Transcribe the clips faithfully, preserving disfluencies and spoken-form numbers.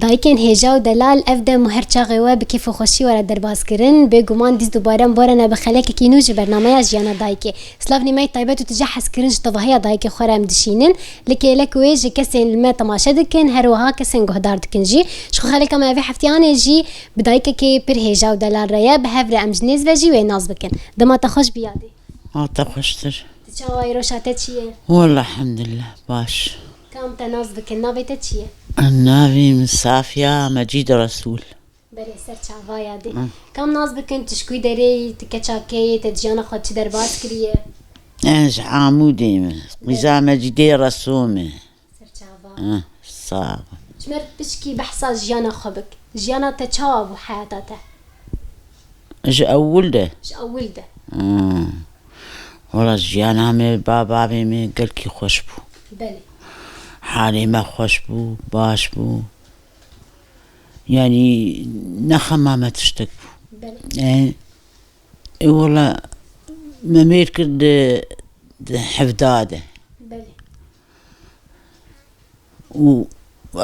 Dayikên hêja û delal, ev dem û her çaxê we bi kêf û xweşî were derbazkirin. Bêguman dîs dubare em borene bi xelekekî nû ji bernameya Jiyana Dayikê. Silav nîmeyê taybet û tije hezkirin ji tevahiya dayikê xwe re em dişînin. Likê lek wê ji kesên li me temaşe dikin, her wiha kesên guhdar dikin jî. Ji xwe xeleka me ya vê hefteyanê jî bi dayikekê pir hêja û delal re ye. Bi hev re em ji nêz ve jî wê nas bikin. Dema te xweş biyadî. Ma te xweştir. Tu çawa yî, roşa te çi ye? Wela elhamdulillah, baş. Kam te nas bikin, navê te çi ye? Navê min Safiya Mecîd Resûl. Belê, ser çava yadê. Hı. Kam nas bikin, tu ji kû derê yî, tu keça kê yî, te jiyana xwe çi derbas kiriye? Ez ji Amûdê me. Qîza Mecîdê Resû me. Ser çava. Hı, sağ ol. Ji me re pişkî behsa jiyana xwe bik. Jiyana te çawa bû heyata te? Ji ewil de. Ji ewil de. Hı. Wela jiyana me, ba bavê me gelkî xweş bû. Belê. Halê me xweş bû, baş bû. Yanî ne xema me tiştek bû. Belê. E, e, wela me mêr kir di, di hevda de. Belê. Û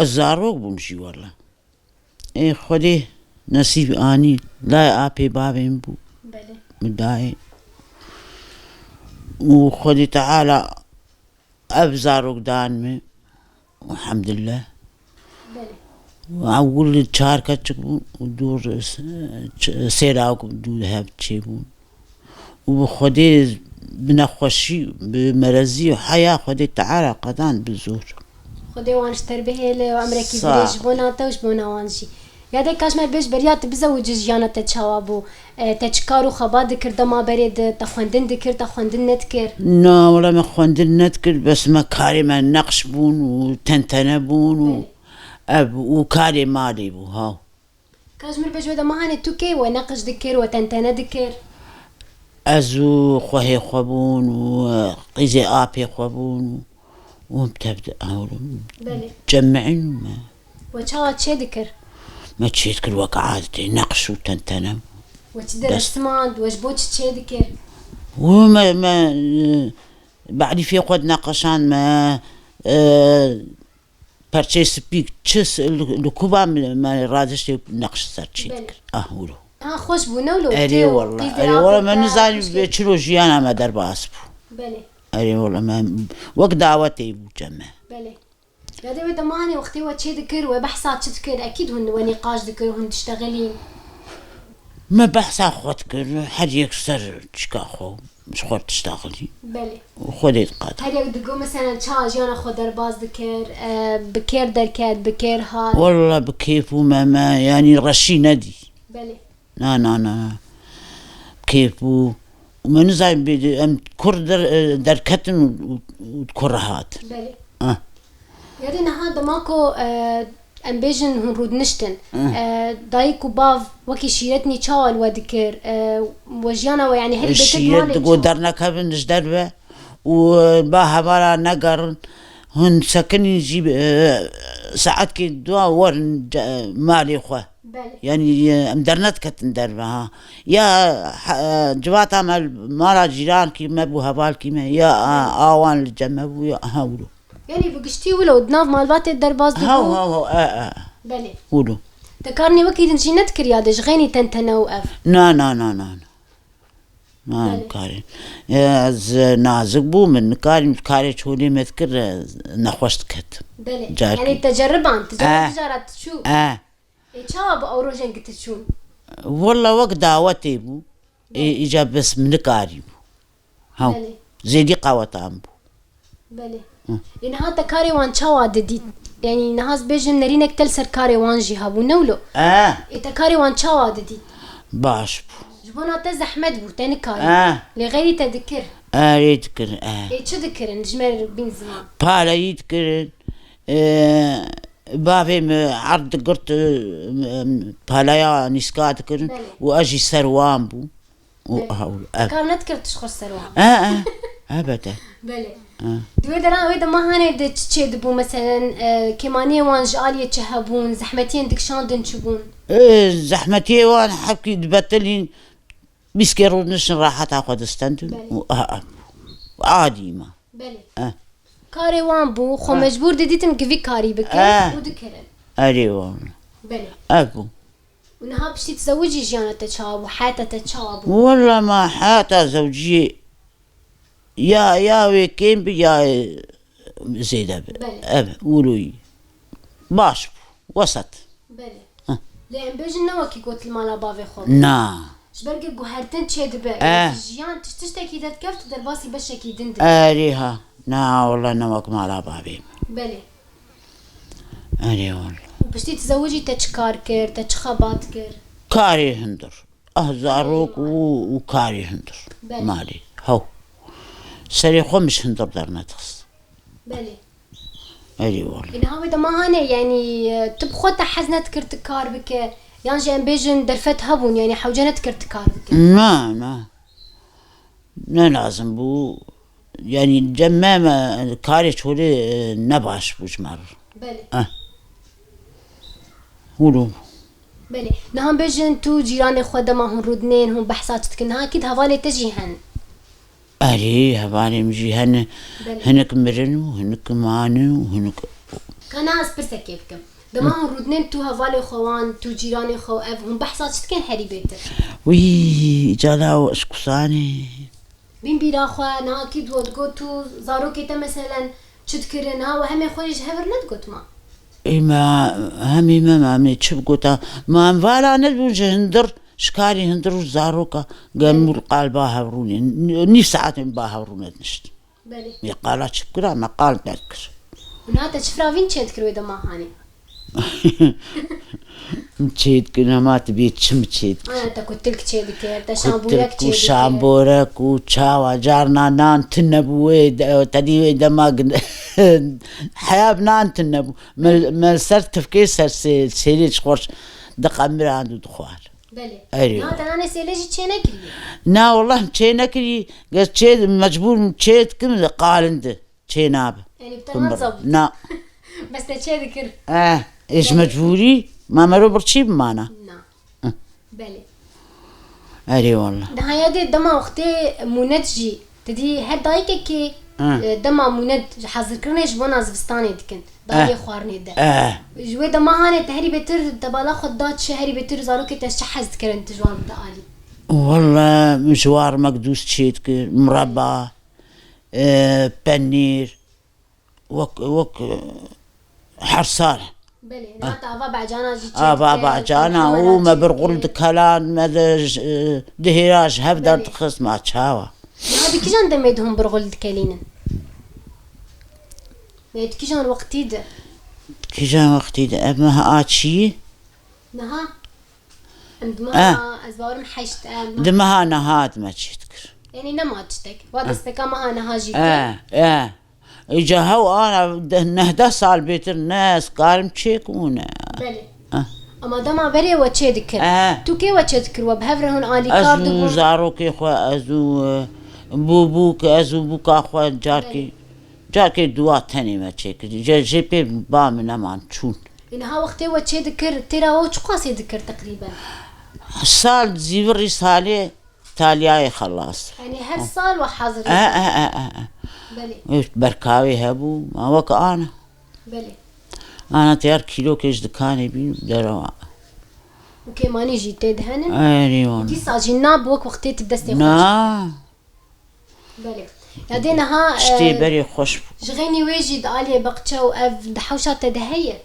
ez zarok bûm jî wela. Ê Xwedê nesîb anî, layê apê bavê min bû. Belê. Min dayê. Û Xwedê Teala ev zarok dan min. Elhamdulillah. Belê. Û ewil çar keçik bûn û dû s-, ç-, sê lawik dû hev çêbûn. Û bi Xwedê, bi nexweşî, bi merezî û heya Xwedê Teala qedan bi zor. Xwedê wan ji te re bihêle û emrekî Sağ dirêj ji bona te û ji bona wan jî. Ya de ka ji me bêj beriya tu bizewicî jiyana te çawa bû? E, te çi kar û xebat dikir dema berê de? Te xwendin dikir, te xwendin nedikir? Na, wela me xwendin nedikir, bes me karê me neqş bûn û tentene bûn û Belê. ev û karê malê bû, ha. Ka ji min re bêj wê dema hanê tu kê we neqş dikir, we tentene dikir? Ez û xwehê xwe bûn û, e, qîzê apê xwe bûn û em tev de ewro Belê. cemmeîn û me. We çawa çê dikir? Me çê dikir wek adetê, neqş û tentene. We çi Dest- dirisimand, we ji bo çi çê dikir? Û me, me, e, berîfê xwe dineqişand, me, e, perçeyê spî, çi s-, li, li kuba me, me radiştê neqş ser çê Belê. dikir. Ah, wilo. Ha, xweş bû, ne wilo? Erê Tê û wela, qîzê erê wela, me apê te nizanî xweş bê kê- çilo jiyana me derbas bû. Belê. Erê wela, me wek dawetê bû cem me. Belê. Ya de wê demanê wextê we çê dikir, we behsa çi dikir? Ekîd hûn we nîqaş dikir, hûn diştexilîn. Me behsa xwe dikir, her yek ser çika xwe, ji xwe tişta xilî. Belê. Û xwe dê diqat. Her yek digo, meselen, çawa jiyana xwe derbas dikir, e, bi kêr derket, bi kêr hat? Walla bi kêf bû me, me, yanî reşî nedî. Belê. Na, na, na, na. Kêf bû. Û me nizanî bê, em kur der-, e, derketin û, û, û kur hat. Belê. Ah. Yadê niha dema ku, e, em bêjin hûn rûdiniştin, Hı. e, dayik û bav wekî şîretnî çawa li we dikir? E, we jiyana we, yanî herî bêtir Şîret malê digo çawa? Dernekevin ji derve û, e, ba hevala negerin. Hûn sekinîn jî, e, saetkê dua werin ce-, malê xwe. Belê. Yanî, e, em dernediketin derve ha. Ya, he, civata me li mala cîrankî me bû, hevalkî me, ya, a, Belê. awan li cem me bû, ya, ha, wilo. Yanî bi giştî wilo, di nav malbatê derbas dibû. Haw, haw, haw, e, e. Belê. Wilo. Te karnê wekî din jî nedikir ya de, ji xeynî tentene û ev? Na, na, na, na, na. Na, Belê. karê. E, ez nazik bûm, min nikarîm, karê çolê me dikir, e, nexweş diket. Belê. Carkî. Yanî te ceriband, tu Eh. ceriband cara tu çû? Eh. Ê, çawa bû ew rojên ku tu çûn? Walla wek dawetê bû. Ê, Belê. îca bes min nikarîbû. Haw. Belê. Zêdî qaweta min bû. Belê. Hı. Ê, niha te karê wan çawa didît? Yanî niha ez bêjim nerînek te li ser karê wan jî hebû, ne wilo? Eh. Ê, te karê wan çawa didît? Baş bû. Ji bona te zehmet bû, te nikarî. Eh. Lê xeyrî te dikir. Eh, rê dikir, eh. Ê, çi dikirin ji me re bîn ziman? Paleyî dikirin. Ê, bavê min erd digirt, e, em, palaya nîska dikirin Belê. û ez jî ser wan bûm. Û Belê. aha, û ev. Kar nedikir tu ji xwe ser wan. E, e, elbete. Belê. E. Di wê deran wê de mehanê de çi çê dibû, meselen, e, kêmaniyê wan ji aliyê çi hebûn, zehmetiyên dikişandin çi bûn? E, zehmetiyê wan hevkî dibetilîn, bîskê rûdiniştin raheta xwe distendin Belê. û, e, e, adî ma. Belê. Eh. Karê wan bû, xwe Eh. mecbûr didîtin ki vî karî bikin Eh. û dikirin. Erê wala. Belê. Ev bû. Û niha piştî tizewicî jiyana te çawa bû? Heyata te çawa bû? Wala ma heyata zewciyê ya, ya wê kêm bi ya, e, zêde bi. Belê. Ev, wilo yî. Baş bû. Wesat. Belê. Heh. Lê em bêjin ne wekî got li mala bavê xwe bû. Na. Ji ber ku guhertin çêdibe. Eh. Jiyan tiş tiştekî derdiket û derbasî beşekî din dibe. Erê ha. Na, wala ne wek mala bavê min. Belê. Erê wala. Û piştî tizewicî te çi kar kir, te çi xebat kir? Karê hundir. Ah, zarok û, û karê hundir. Belê. Malê. Hew. Serê xwe min ji hundir dernedixist. Belê. Erê wala. Ê, niha wê dema hanê, yanî, e, tu bi xwe te hez nedikir tu kar bike, yan jî em bêjin derfet hebûn, yanî hewce nedikir tu kar bike? Na, na. Ne lazim bû. Yanî cem me, me karê çolê, e, ne baş bû ji me re. Belê. Eh. Hûlo. Belê. Niha bêjin tu cîranê xwe dema hûn rûdinên, hûn behsa çi dikin? Niha kî di hevalê te jî hen? Erê, hevalê min jî hene. Belê. Hinek mirin û hinek mane û hinek Ka niha ez pirsekê bikim. Dema hûn rûdinên tu hevalê xwe wan, tu cîranê xwe û ev hûn behsa çi dikin herî bêtir? Wî, îca la ji kusanê. Bîn bîra xwe, niha kî digot, digot tu zarokê te meselen çi dikirin, niha we hemê xwe jî ji hev re nedigot ma? Ê me hemî me, me, me çi bigota? Ma em vala nedibûn ji hundir, ji karî hundir û zaroka, gem û qal ba hevrûnê. Nîv saetên ba hevrûne diniştin. Belê. Wê qala çi bikira, me qal derdikir. Niha te çi firavîn çêdikir wê dema hanê? Min çêdikir, hema tu bê çi min çêdikir? Ana te kutilk çêdikir, te şamborek çêdikir. Kutilk û şamborek û çawa, carna nan tune bû wê de, te dî wê dema gin-, heya bi nan tune bû. Me, me li ser tifkê ser sê-, sêrê ji xwe diqemirand û dixwar. Belê. Erê. Na, te nanê sêlê jî çê nekiriye? Na, wallah, çê nekiriye. Ger çê, mecbûr çê dikim, qalin di. Çê nabe. Yanî bi te Kum bir- nazabû. Na. Bes te çê dikir. Eh, ê ji Belê. Mecbûrî, ma mero birçî bimana. Na. Hı. Belê. Erê wallah. Daha ya dê dema wextê mûnet jî, tu dî her dayikekê, Hı. e, dema mûnet hazirkirinê ji bona zivistanê dikin. Dayê Eh. Xwarinê de. Eh. Ji wê dema hanê te herî bêtir te bala xwe da çi, herî bêtir zarokê te çi hez dikirin tu ji wan bide alî? Wallah, min ji wan rimek dûst çê dikir, mureba, e, penîr, wek, wek, e, her sal. Belê, Ha. Niha te ava becana jî çê Ava dikir, becana û me birxul dikelan, me de j-, e, dihêra ji hev Belê. Derdixist ma çawa. Niha di kîjan demê de hûn birxul dikelînin? Ne di kîjan wextî de? Di kîjan wextî de? Ev meha a çiyî? Niha? Em di meha, Eh. Ez bawerim heşt, em Di meha niha dime çê dikir. Yanî nema tiştek. Wa Eh. Destpêka meha niha jî Eh, eh. Îca hew ana de-, neh deh sal bêtir ne ez karim çêk û ne. Belê. Eh. Ama dema berê we çê dikir. Eh. Tu kê we çê dikir? We bi hev re hûn Ez alîkar û dibûn? Zarokê xwe, ez û, e, bûbûk, ez û bûka xwe carkê, Belê. Carkê dua tenê me çêkir. Je, jê pê ba min neman çûn. Ê, niha wextê we çê dikir, têra we çiqasê dikir teqrîben? Sal zîvirî salê Talyayê xelas. Yanî her sal we hazir Eh, eh, eh, eh, eh. Belê. Wê berkavê hebû, ma wek ana. Belê. Ana teyar kîlokê ji dikanê bî, derewa. Û kêmanî jî tê dihenin? Erê wan. Dîsa jî na bi wek wextê tu destê xwe Na. Belê. Ya dê niha, Tiştê e, berê xweş bû. Ji xeynî wê jî di aliyê bexçe û ev di hewşa te de heye?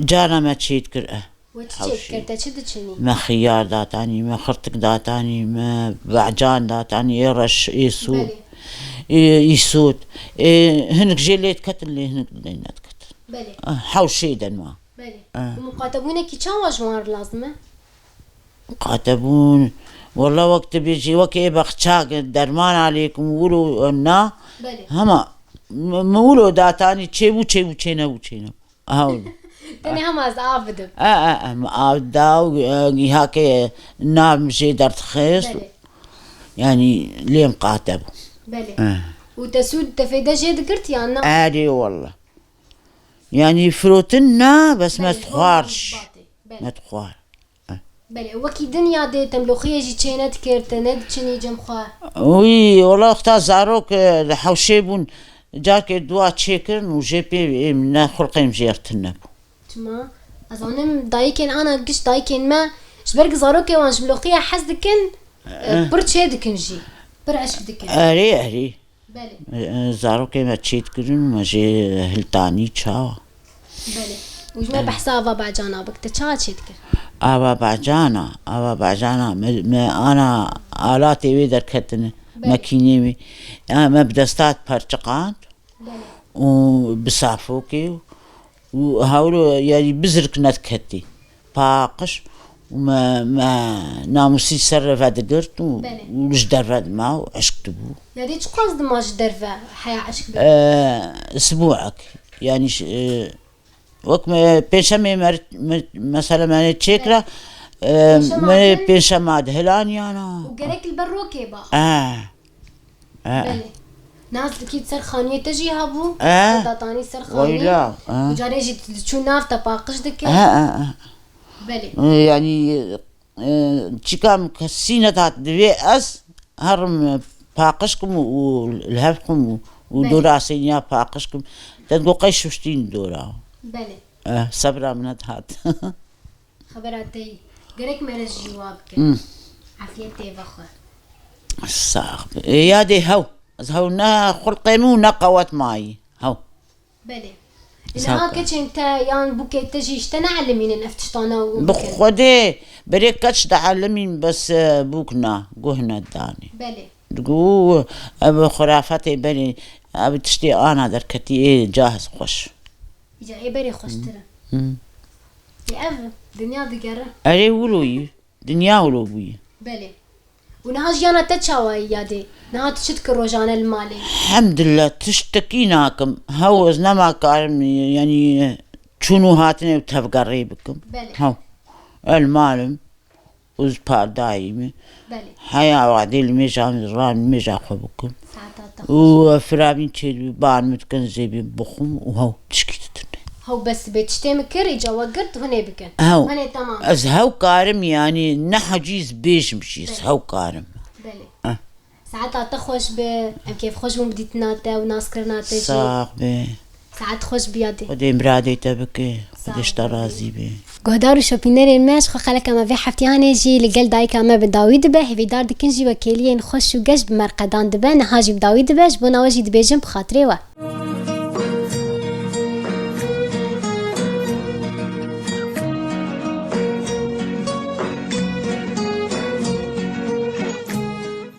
Cara me çê dikir, e. We çi çê dikir, te çi diçinî? Me xiyar datanî, me xirtik datanî, me becan datanî, ê reş, ê sor. Belê. Ê îsot. Ê hinik jê lê diketin, lê hinik lê nediketin. Belê. Ah, hewşê de nwa. Belê. Ah. Bi muqatebûnekî çawa ji wan re lazim e? Qatebûn, wela wek tu bêjî, wek ê bexçak dermana lêkim wilo na, Belê. Hema m-, min wilo datanî çêbû, çêbû, çênebû, çênebû. Aha wilo. Tenê hema ez av bidim. E, e, e, min av da û, e, gîhakê nav min jê derdixist. Belê. Yanî lêm qate bû. Belê. E. Û te sûd, te fêde jê digirt yan na? Erê wela. Yanî firotin na, bes me Belê, dixwar. Belê. Me dixwar. Belê, wekî din ya dê temloxiyê jî çê nedikir, te nediçinî cem xwe? Wî, wela wexta zarok, e, li hewşê bûn, Carkê dua çêkirin û jê pê ê min ne xulqê min jê re tune bû. Çima? Ez zanim dayikên ana giş dayikên me ji ber ku zarokê wan ji miloxiya hez dikin, e, pir çê dikin jî. Pir eşq dikin. Erê, erê. Belê. E, zarokê me çê dikirin û me jê hiltanî çawa. Belê. Û ji me behsa ava bacana bik. Te çawa çê dikir? Ava bacana, ava bacana. Me, me ana alatê wê derketine. Belê. Mekînê wê. Ya me bi desta perçiqand. Belê. Û bi safokê û hewlo, yanî bizirk nediketî. Paqij û me, me namûsî ser re vedigirt û, Belê. Û ji derve dima û eşq dibû. Yanî çiqas dima ji derve heya eşq dibû? Ee, sibûek. Yanî ş-, e, wek me pênşemê me, me, mesela me çêkira, Belê. E, Pênşema me din? Pênşema dihilaniyana. Û gerek li ber rokê ba? Ee. E. Belê. Nas dikî ser xaniyê te jî hebû? E. Te datanî ser xaniyê? Wayla, e. Û carê jî diçû nav te paqij dikir? E, e, e. Belê. E, yanî, e, çîka min kesî nedat divê ez herim paqij kim û, û li hev xim û, û Belê. Dora sêniya paqij kim. Te digot qey şuştîn dora. Belê. E, sebra min nedihat. Xebera te yî. Gerek me re jî wa bike. Hmm. Efiyetê vexwe. Sax be. Ê, yadê hew. Ez hew ne xulqê min û ne qewet mayî. Hew. Belê. Sax Niha be. Keçên te yan bûkê te jî ji te neelimînin ev tiştana û Bi bikin? Xwedê berê keç dielimîn bes, e, bûk na, guh nedanê. Belê. Digo ev xurafetê berê, ev tiştê ana derketî ê cahz xweş. Îca ê berê xweştir e. Hmm. Ê ev dinya digere. Erê wilo yî. Dinya wilo bûyî. Belê. Û niha jiyana te çawa yî yadê? Niha tu çi dikir rojane li malê? Hemdillah tiştekî nakim. Hew ez nema karim, yanî çûn û hatinê û tevgerê bikim. Belê. Hew. El malim. Û ji pardayî me. Belê. Heya wadê li mêja min ran mêja xwe bikim. Saeta te Û firavîn çêdibî, ban min dikin zêbî bixwim û hew tişkî didin. Hew bes dibê tiştê min kir, îca we girt, hunê bikin. Hew. Hunê temam. Ez hew karim, yanî ne hecîz bêjim jî, ez Belê. Hew karim. Belê. Eh. Saeta te xweş be, em kêfxweş bûn bi dîtina te û naskirina te jî. Sax be. Saet xweş biya dê. Xwedê miradê te bike. Sağ ol. Xwedê ji te razî be. Guhdar û şopînerên me, ji xwe xeleka me vê heftiyanê jî li gel dayika me bi dawî dibe. Hêvîdar dikin jî wekêliyên xweş û geş bi me re qedan dibe. Niha jî bi dawî dibe. Ji bona we jî dibêjim bi xatirê we.